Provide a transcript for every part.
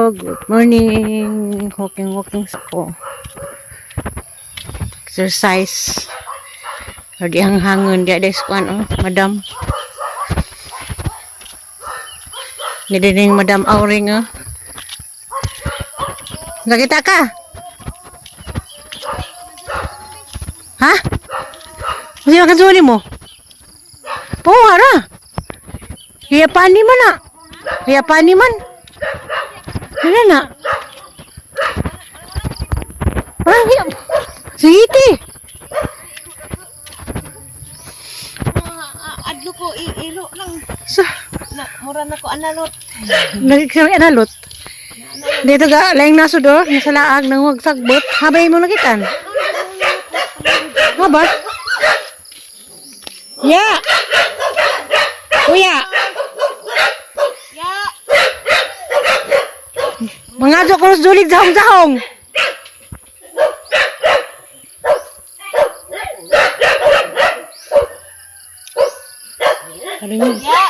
Hello, good morning. Walking, walking ko. Exercise. Di ang hangon di des kuan oh, madam. Ni dining Madam Auring oh. Nakita ka? Ha? Kasi makasuli mo? Oo, ara. Kaya pani man na. Kaya pani man. Ano na? Parang sige. Adlo ko ilo lang. So, Na, mura na ko analot. nagkikita analot. Dito ga, laing naso do, nasa laag, nang sagbot. Habay mo nakitaan. Haba? Ya! Kuya! Ya. Mga ko zulig zahong-zahong. Ano yun? Ya.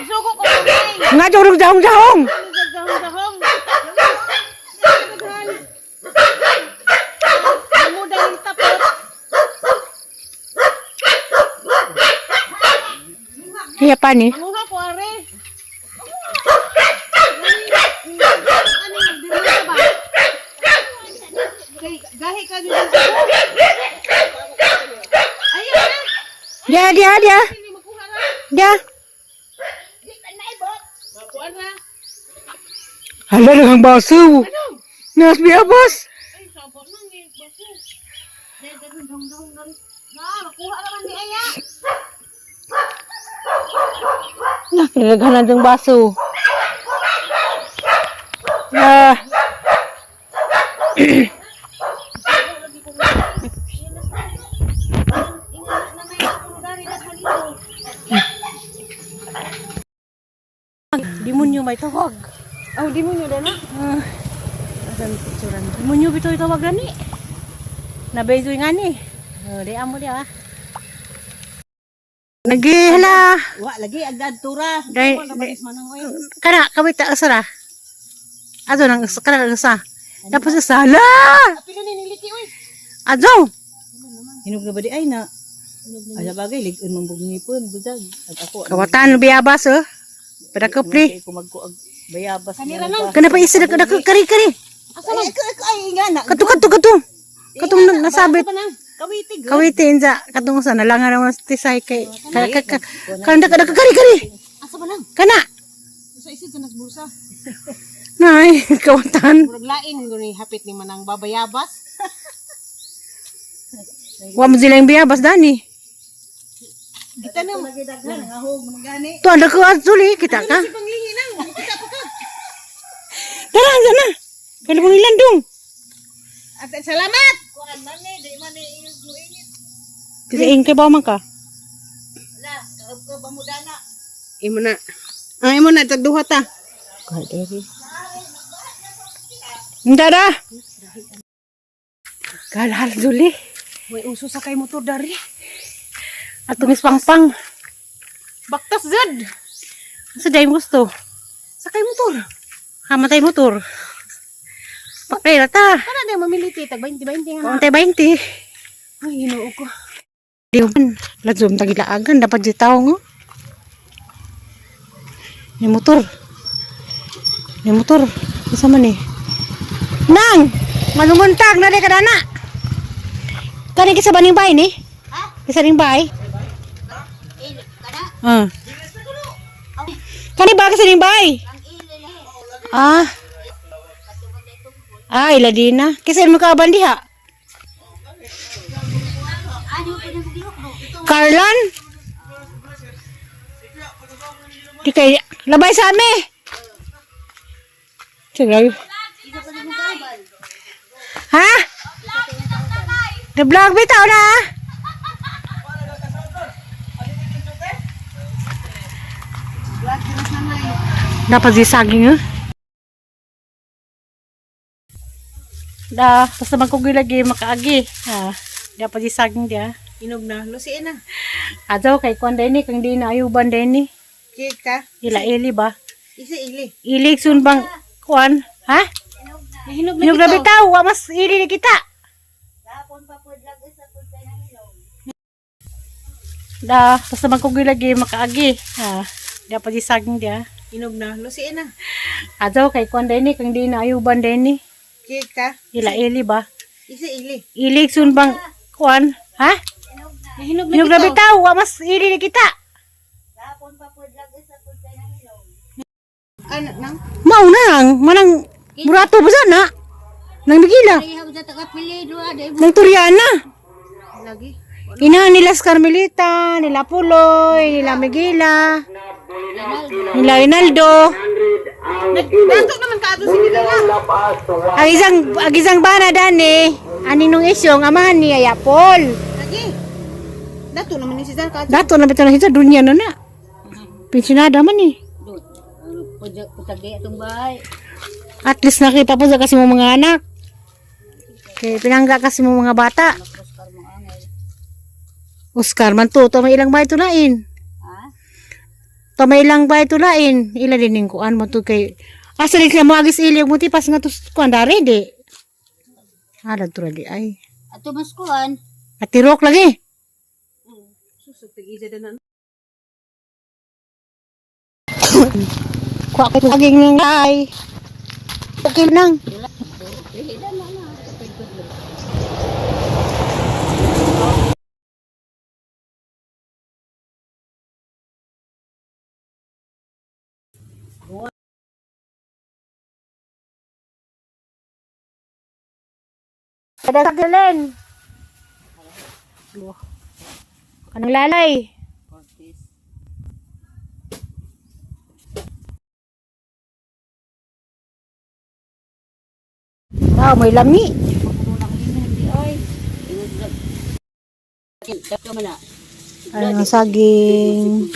Sugo ko kami. Mga ko zahong-zahong. Dahong dahong. Muda ng tapot. Hiya pa ni. Manguha ko are. Ano yung di ba? Kay gahi ka dito. Ayun na. Dia, dia, dia. Hindi makuha na. Dia. Makuha na. Hala ang baso. Nas biyabas. Ay, sabon nang eh. Baso. Dahil dahil dong dong dong. Na, makuha naman ni Aya. Nah, kinaghanan ng baso. Ah. Demonyo may tawag. Oh, di mo nyo na. Ah. Demonyo bitoy tawag gani. Nabezoy nga ni. Oh, di amo di ah. Lagi hala. Wa lagi agad tura. Dai, kana kawita asara. Ato nang kana ang isa. Tapos isa hala. Pila ni niliki oy. Ato. Hinog na ba di ay na? Ay sa bagay lig-on man bug ngipon budag. Ag ako Kawatan biyabas oh. Pada kapli. ko magkuag bayabas. Kanira lang. Kana pa isa na kari kari. Asa man? Ay nga na. Kato kato kato. Katong nasabit. Kawiti gud. Kawite inza katong sa nalangan naman sa tisay kay ka ka ka kanda kada kari kari. Asa ba nang? Kana. Sa isid sa nas bulsa. Nay, kawatan. Murag lain guni hapit ni manang babayabas. Wa mo sila yung biyabas dani. Kita na daghan ang ahog man gani. To anda ko azuli kita ka. Panglingi nang makita pa ka. Tara sana. Kaya mong ilandong. At salamat. Kuan man ni di man ni init. Kasi ingkay ba man ka? La, kaob ko bamudana. Imo na. Ah, imo na tagduha ta. Hindi da. Galhal zuli. May uso sa kay motor dari. At tumis pangpang. Baktas zed. Sa day mo gusto. Sa kay motor. Hamatay motor. Pakay na ta. Kana day mamiliti tag 20 20 nga. Pantay 20. Ay Ginoo ko. Di man. Lazum tagilaagan. Dapat di tao nga. Ni motor. Ni motor. Isa man eh. Nang! Malunguntag na di ka na. Kani kisa ba ning bay ni? Ha? Kisa ning bay? Ah. Kani ba kisa ning bay? Ah. Ah, ila din na. Kisa mo ka diha? Carlan? Di kay labay sa ami. Sige. Ha? The vlog bitaw na. Ah. Dapat di saging eh. Da, basta man ko lagi makaagi. Ha, dapat di saging dia. Inog na, lusiin na. Adto kay kuan din ni kang di na ayuban din ni. Kik ka. Ila ili ba? Isa ili. Ilig sun bang kuan? Ha? Nahinog na Hinog na bitaw. bitaw, wa mas ili ni kita. Da, basta man kong gilagi makaagi. Ha, di pa di saging dia. Hinog na. Lusiin na. Adto kay kuan din ni kang di na ayuban din ni. Kika. Ila ili ba? Isa ili. Ilig sun bang kuan? Ha? Nahinog na Hinog na bitaw. bitaw, wa mas ili ni kita. Ano nang? Mao na ang manang murato ba sana? Nang Migila, nang Turiana. Lagi. Inahan nila sa Carmelita, nila Puloy, nila Migila, nila Rinaldo. Dato naman kaadto si Mila. Ang isang bana dani, ani nung isyong amahan ni Ayapol. Lagi. Dato naman ni si Zan kaadto. Dato na bitaw na siya, dunya na na. Pensionada man eh. At least nakita po sa kasi mo mga anak. Okay, pinangga kasi mo mga bata. Oscar man to, to may ilang bahay tulain. To may ilang bahay tulain. Ila din ning kuan mo to kay Asa din sila mo agis ili mo tipas nga to kuan dari di. Ala to di ay. Ato mas kuan. Atirok lagi. Susog tig-isa na. Kuha ko laging nang ay. Okay nang. Kada sa gilen. Kanang lalay. Ah, may lami. Ay, ang saging.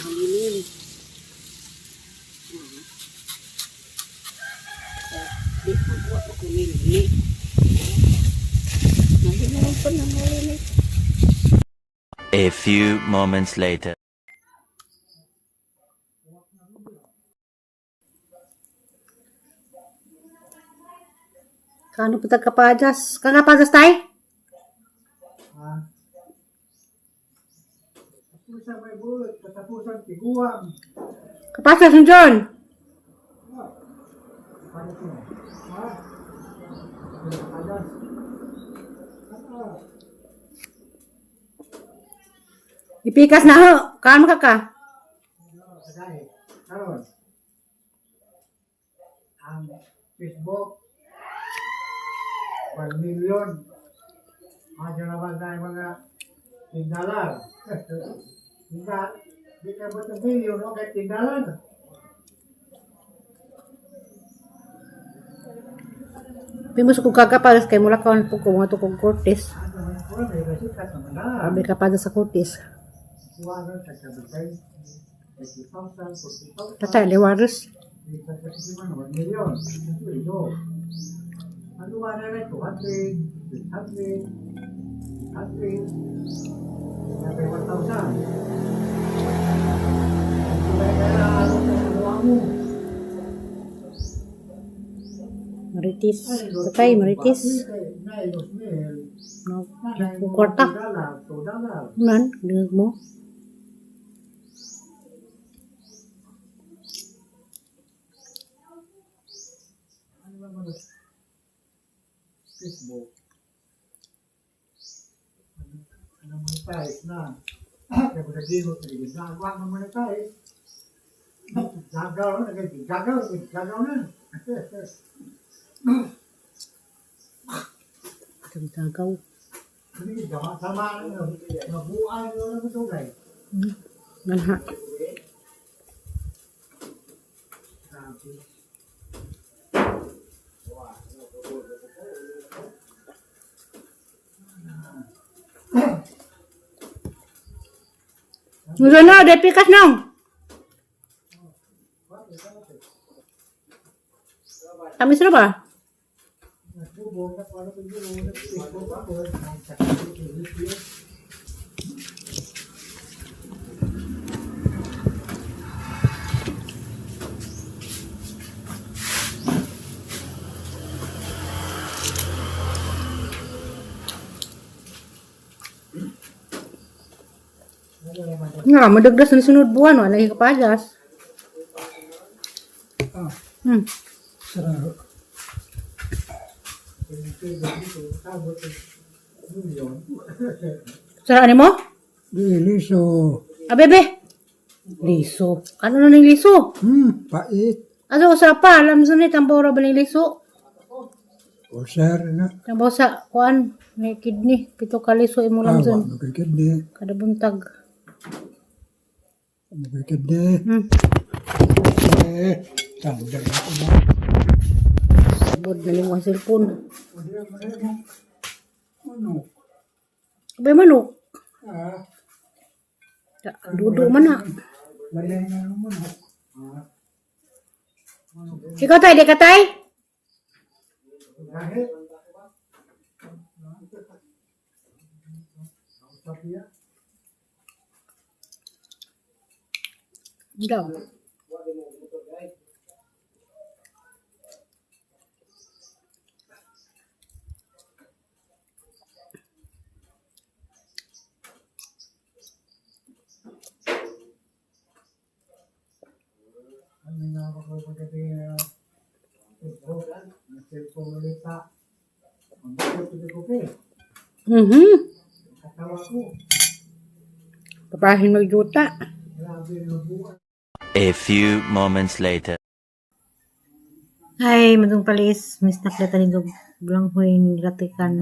A few moments later. Kano pa kapajas? Kakapajas tay? Kapajas ng John. Ipikas na ho. Kaan ka ka? Karon. Ang Facebook 1 million. Mga naman tayo mga tindalan. Hindi, di ka ba million, okay, tindalan. Pimus ko kakapagas kay mula kaon po ko mga to kong Cortes. Ano man ko, may resikat naman na. Abi kapagas sa Cortes. Kuha na sa kabitay. 30,000, 40,000. Tatay lewares. Di ka kasi man 1 million. Ito, ito. Ano ba na rin? 200, 300, 100, 1,000. Maritis. Tatay Maritis. No, kung kwarta. Nan, dingag mo. Facebook. Ano monetize na. Kaya kung nag-ginot, nag-ginagawa ng monetize. Gagaw na, gagaw, gagaw na. Tagtagaw. Hindi, sama na, nabuan na naman ito, guys. Manha. Grabe. Muso na, de pikas nong. Tamis na ba? Nagbubong, nagpano ko yun, nag-Facebook ako, nag-Facebook. Nga, madagdas na sunod buwan. Wala yung kapagas. Ah, sarap. Sarap ano mo? Di, liso. Ah, bebe. Liso. Ano na ning liso? Pait. Aso usa pa, alam sa ni tambora ba ning liso? Ulcer na. Tambo sa kuan, may kidney, pito ka liso imo Ah, wa lamson. magkikidni. Kada buntag. Magkikidni. Eh, tandang ako ba? Sabod na ning cellphone. Ano? Abay manok. Ah, Dudo man na. malay na ang manok. Ah, Ikaw tay, di ka tay? dahil. Sabiya. Daw. Ano nga ako pagdating na cellphone? Ang cellphone ulit pa. Ang bakit ito ko pa. Katawa ko. Papahin magjuta. Grabe na buwan. A few moments later. Ay, madung palis. Miss naklata ni Blanghoy ni Ratikan.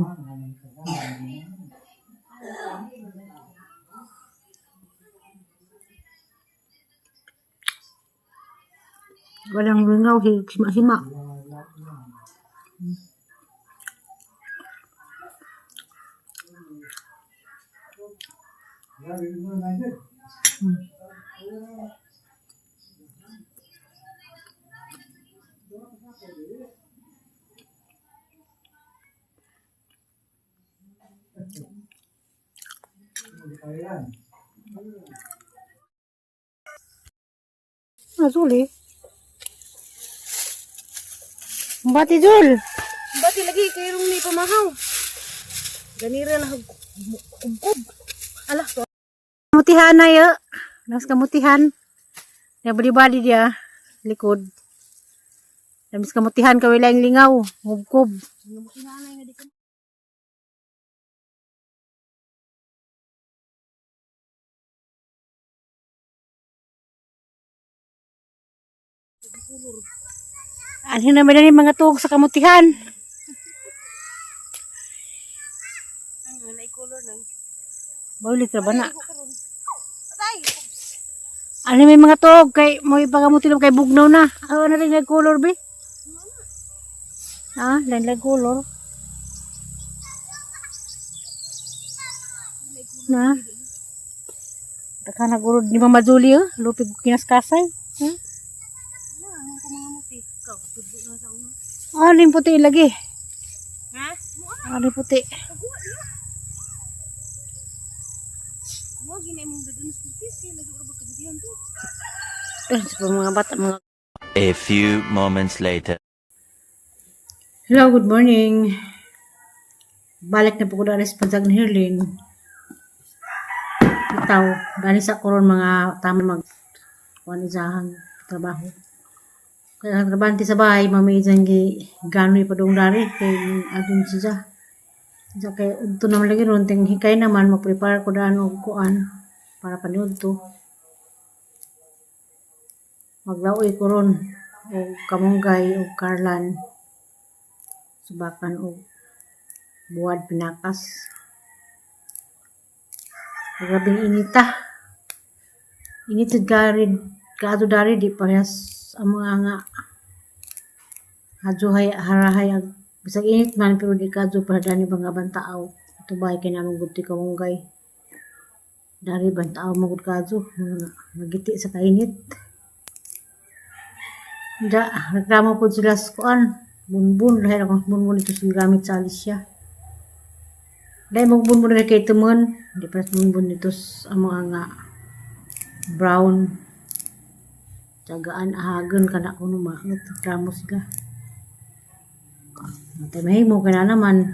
Walang lingaw, hima-hima. Grabe na yun. Ayan. Azul eh. Bati Jul. Bati lagi kay rong ni pamahaw. Ganira na kubkob. Ala, to. Kamutihan na yo. Nas kamutihan. Ya bali-bali dia likod. Damis kamutihan kawila yung lingaw, ngubkob. Ano naman na yung mga tuhog sa kamutihan? Ang nay color nang. Baulit ra ba na? Ano may mga tuhog kay mo ipagamuti kay bugnaw na. Awa na rin nag color be. Ah, lain lang color. Na. Taka nagurod ni Mama Julie, oh. Lupig kinaskasay. Hmm? Ano yung puti lagi? Ha? Ano yung puti? Mo ginay mong dadun sa putis kay lago ra ba kabutihan to. Eh, sa mga bata, mga. A few moments later. Hello, good morning. Balik na po ko daan sa pansag ni Herlin. Itaw, dani sa koron mga tama mag kuan isahan trabaho. Kaya ang trabante sa bahay, mami isang gi ganoy pa dong dari kay atong siya. Sa kay udto naman lagi ron ting hikay naman mag-prepare ko daan og kuan para paniudto. Maglaoy ko ron og kamunggay og karlan subakan og buwad pinakas. Grabing inita. Init sa gari, kato dari di parehas ang mga nga hadyohay harahay ag bisag init man pero di kadyo para dani mga bantaaw. Ato bahay kay namong gudti kamunggay. Dari bantaaw magud kadyo mga nagiti sa kainit. Da, reklamo po sila sa kuan. Bunbun, dahil akong bunbun ito sa gamit sa Alicia. Dahil magbunbun na kay tumon. Di pa bunbun dito sa mga nga brown. Tagaan ahagon ka na kuno maangat. Reklamo sila. Matay mahimo ka na naman.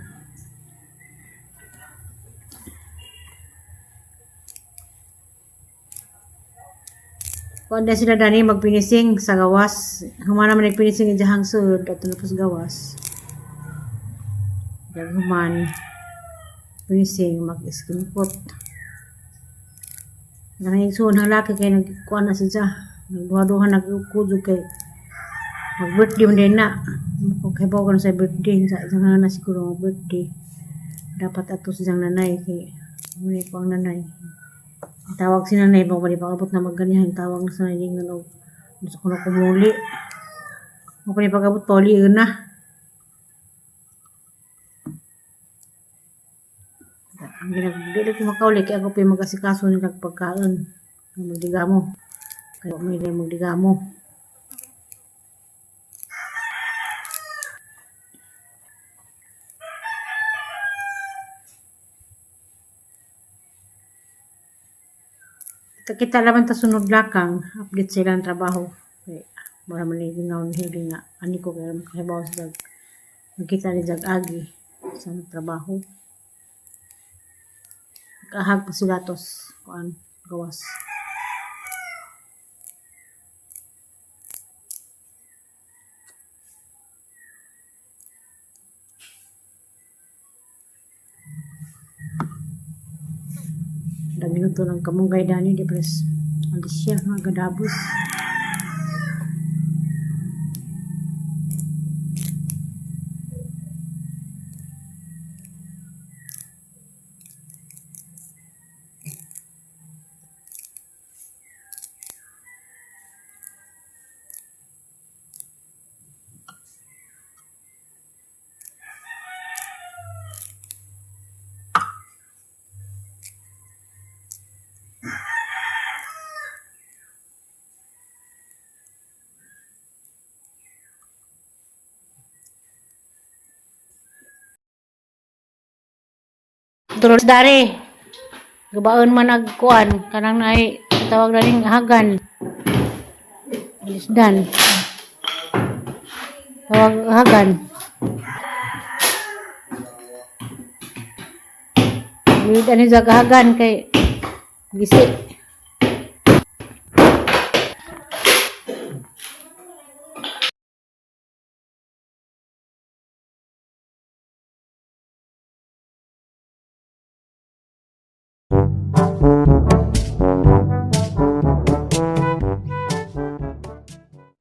Kuan na sila dani magpinising sa gawas. Human naman nagpinising sa hangtod at na sa gawas. Dag human pinising mag-iskimpot. Nangigsuon ang laki kay nagkuan na siya. Nagduha-duha nagkudyo kay mag-birthday man din na. Kung kay bawo sa birthday sa isang na siguro mag-birthday. Dapat ato siyang nanay kay muna ko ang nanay. Ang tawag si nanay ba di pag-abot na magganihan tawag na sa nanay nga og gusto ko na kumuli. Mo ko ni pag-abot pauli na. Ang ginag dili ko makauli kay ako pa yung mag-asikaso ni pagkaon. Ang magdigamo. Kaya may dili magdigamo. Kita kita laman ta sunod lakang update sa ilang trabaho. Kay mura man ni gingaw ni Hili nga ani ko kay makahibaw sa jag. Magkita ni Jag Agi sa trabaho. Kahag pa sila tos kuan gawas. Nagluto ng kamunggay dani di pres. Alis siya, magadabos. Tulos dari. Gabaon man ag kuan kanang naay tawag na ning hagan. Isdan. Tawag hagan. Lid ani sa hagan kay gisi.